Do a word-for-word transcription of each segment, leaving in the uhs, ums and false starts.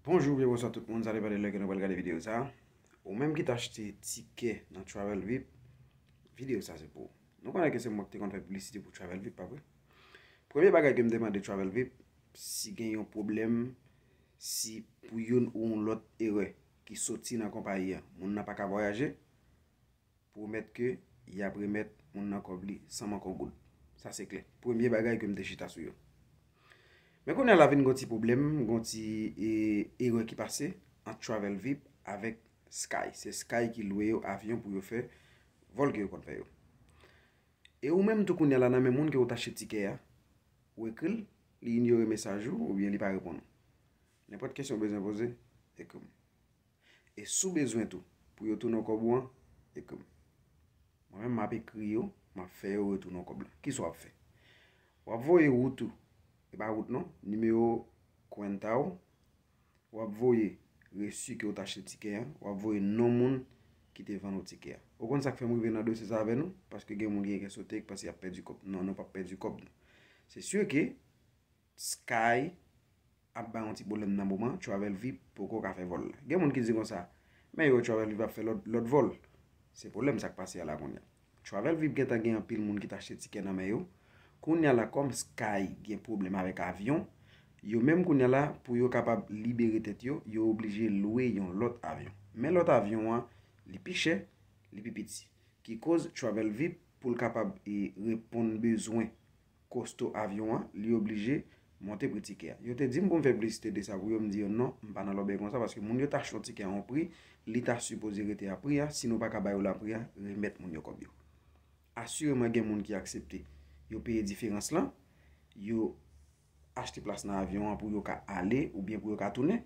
Bonjou oubyen bonswa tout moun, sa depann de lè ke nou pral gade videyo sa. Ou menm ki t achte tikè nan Travel Vip, videyo sa se pou ou. Nou konnen ke se mwen ki te konn fè piblisite pou Travel Vip, pa vre? Premye bagay ke m te mande Travel Vip, si gen yon pwoblèm, si pou youn ou yon lòt erè ki soti nan konpayi a, moun nan pa ka vwayaje, pwomèt ke y ap remèt moun nan kòb li san manke yon goud. Sa se klè. Premye bagay ke m te chita sou yo. Men kounye a la vin gon ti pwoblèm, gon ti e, erè ki pase ant Travel Vip avèk Sky. Se Sky ki lwe yo avyon pou yo fè vòl ke yo konn fè yo. E ou menm tou kounye a la nan men moun ke ou t achte tikè a, ou ekri l, li inyore mesaj ou oubyen li pa reponn ou. Nenpòt kesyon ou bezwen poze, ekri m. E si w bezwen tou, pou yo tounen w kòb ou an, ekri m. Mwen menm, m ap ekri yo, m ap fè yo retounen w kòb la. Kisa w ap fè? W ap voye wout ou, e pa wout non, nimewo kwenta w, w ap voye resi ke w t achte tikè an, w ap voye non moun ki te vann ou tikè a. Ou konn sa k fè m rive nan dosye sa avè nou? Paske gen moun ki gen kè sote, ki panse y ap pèdi kòb. Non, nou p ap pèdi kòb nou. Se si ke Sky ap bay yon ti pwoblèm nan moman, Travel Vip poko ka fè vòl la. Gen moun ki di konsa, men yo Travel Vip ap fè lòt, lòt vòl. Se pwoblèm sa k pase a la kounye a. Travel Vip gentan gen anpil moun ki t achte tikè nan men yo. Kounye a la, kòm Sky gen pwoblèm avèk avyon, yo menm kounye a la, pou yo kapab libere tèt yo, yo oblije lwe yon lòt avyon. Men lòt avyon an, li pi chè, li pi piti. Ki koz Travel Vip, pou l kapab e reponn bezwen kosto avyon an, li oblije monte pri tikè a. Yo te di m pou m fè piblisite de sa pou yo, m di yo non, m pa nan lòbèy konsa, paske moun yo t achte yon tikè a yon pri, li ta sipoze rete a pri a, si nou pa ka ba yo la pri a, remèt moun yo kòb yo. Asireman gen moun ki aksepte yo peye diferans lan, yo achte plas nan avyon an pou yo ka ale oubyen pou yo ka tounen,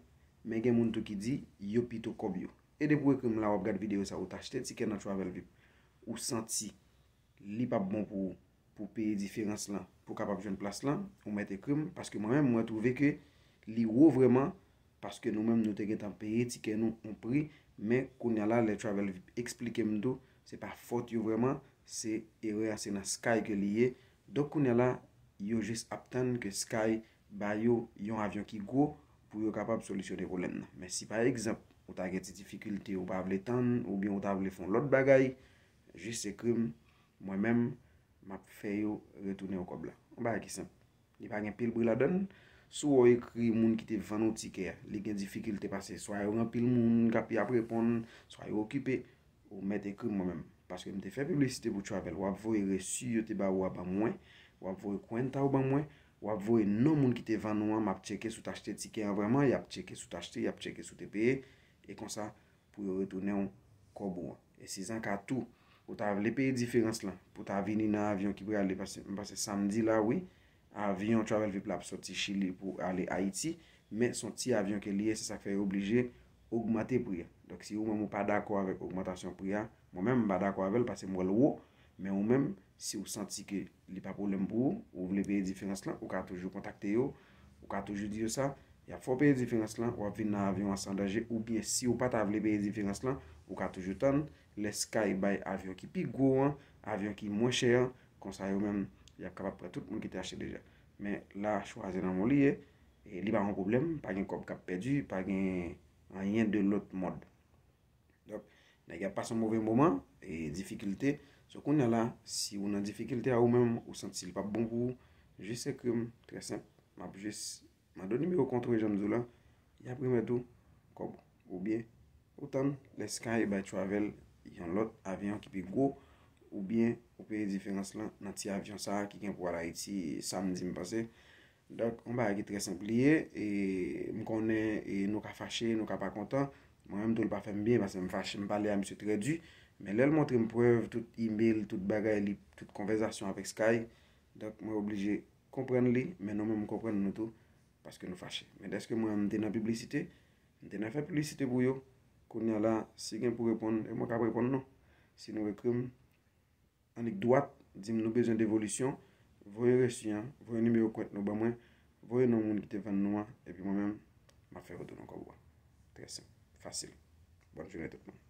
men gen moun tou ki di yo pito kòb yo. E depi w ekri m la, w ap gad videyo sa, ou t achte tikè nan Travel Vip, ou santi li p ap bon pou ou, pou peye diferans lan, pou w kapab jwenn plas lan, ou mèt ekri m, paske mwen menm, mwen twouve ke li wo vrèman, paske nou menm, nou te gentan peye tikè nou yon pri, men kounye a la, lè Travel Vip eksplike m tou, se pa fòt yo vrèman, se erè a, se nan Sky ke li ye. Donk, kounye a la, yo jis ap tann ke Sky ba yo yon avyon ki gwo pou yo kapab solisyone pwoblèm nan. Men si pa egzanp, ou ta gen ti difikilte, ou pa vle tann, oubyen ou ta vle fè yon lòt bagay, jis ekri m, mwen menm, m ap fè yo retounen w kòb la. Yon bagay ki senp. Li pa gen pil bri ladan l. Si w wè w ekri moun ki te vann ou tikè a, li gen difikilte pase swa yo gen anpil moun k ap, y ap reponn, swa yo okipe, ou mèt ekri m mwen menm. Paske m te fè piblisite pou Travel. W ap voye resi yo te ba ou a ban mwen. W ap voye kwenta w ban mwen. W ap voye non moun ki te vann ou an. M ap tcheke si w t achte tikè an vrèman. Y ap tcheke si w t achte, y ap tcheke si w te peye. E konsa, pou yo retounen w kòb ou an. E si zanka tou, ou ta vle peye diferans lan, pou ta vini nan avyon ki prale, paske m panse samdi la, wi, avyon Travel Vip la ap soti Chili pou ale Ayiti, men se yon ti avyon ke li ye, se sa k fè yo oblije ogmante pri a. Donk, si ou menm ou pa dakò avèk ogmantasyon pri a, mwen menm m pa dakò avè l paske m wè l wo, men ou menm, si w santi ke li pa pwoblèm pou ou, ou vle peye diferans lan, ou ka toujou kontakte yo, ou ka toujou di yo sa, y ap fè w peye diferans lan, w ap vin nan avyon an san danje, oubyen si w pa ta vle peye diferans lan, ou ka toujou tann lè Sky bay avyon ki pi gwo an, avyon ki mwen chè an, konsa yo menm, y ap kapab pran tout moun ki te achte deja. Men la, chwa se nan men w li ye, e li pa yon pwoblèm, pa gen kòb k ap pèdi, pa gen anyen de lòt mòd. Donk, nèg yo ap pase yon move moman, e difikilte. So, kounye a la, si ou nan difikilte a ou menm, ou santi li p ap bon pou ou, jis ekri m, trè senp. M ap jis mande w nimewo kont ou, jan m di w la, y ap remèt ou kòb ou. Oubyen, ou tann lè Sky bay Travel yon lòt avyon ki pi gwo, oubyen ou peye diferans lan nan ti avyon sa a ki gen pou al Ayiti samdi, m panse. Donk, yon bagay ki trè senp li ye, e m konnen, e nou ka fache, nou ka pa kontan. Mwen menm tou, li pa fè m byen, paske m fache, m pale a misye trè di. Men lè l montre m prèv, tout email, tout bagay li, tout konvèsasyon avèk Sky, donk, mwen oblije konprann li, men nou menm konprann nou tou, paske nou fache. Men dèske mwen, m te nan piblisite, m te nan fè piblisite pou yo. Kounye a la, si gen pou reponn, e mwen k ap reponn non. Si nou ekri m, annik dwat, di m nou bezwen devolisyon, voye resi an, voye nimewo kwent nou ban mwen, voye non moun ki te vann nou an, epi mwen menm, m ap fè retounen kòb ou an. Trè senp, fasil. Bòn jounen tout moun.